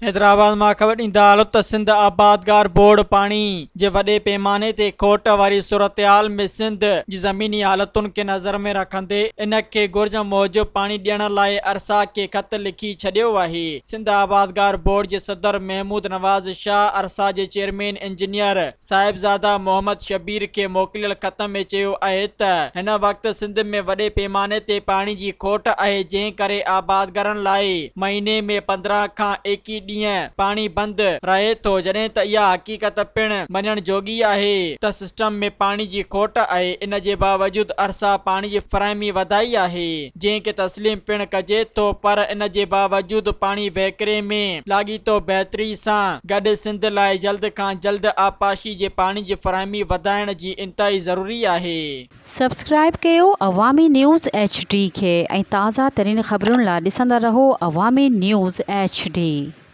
حيدرآباد مان خبر ڏيندا هلو ته سنڌ آبادگار بورڊ پاڻي جي وڏي پيماني تي کوٽ واري صورتحال ۾ سنڌ جي زميني حالتن کي نظر ۾ رکندي ان کي گهرج موجب پاڻي ڏيڻ لاء ارسا کي خط لکي ڇڏيو آهي. سنڌ آبادگار بورڊ جي صدر محمود نواز شاهه ارسا جي چيئرمين انجنيئر صاحبزاده محمد شبير کي موڪليل خط ۾ چيو آهي ته هن وقت سنڌ ۾ وڏي پيماني تي پاڻي جي کوٽ آهي جنهن ڪري آبادگارن لاء مهيني ۾ 15 کان 21 ڏينهن پاڻي بند رهي ٿو جڏهن ته اها حقيقت پڻ مڃڻ جوڳي آهي ته سسٽم ۾ پاڻي جي کوٽ آهي ان جي باوجود ارسا پاڻي جي فراهمي وڌائي آهي. جنهن کي تسليم پڻ ڪجي ٿو پر ان جي باوجود پاڻي وهڪري ۾ لاڳيتو بهتري سان گڏ سنڌ لاء جلد کان جلد آبپاشي جي پاڻي جي فراهمي وڌائڻ جي انتهائي ضروري آهي. سبسڪرائيب ڪيو عوامي نيوز ايڇ ڊي کي ۽ تازه ترين خبرن لا ڏسندا رهو عوامي نيوز ايڇ ڊي.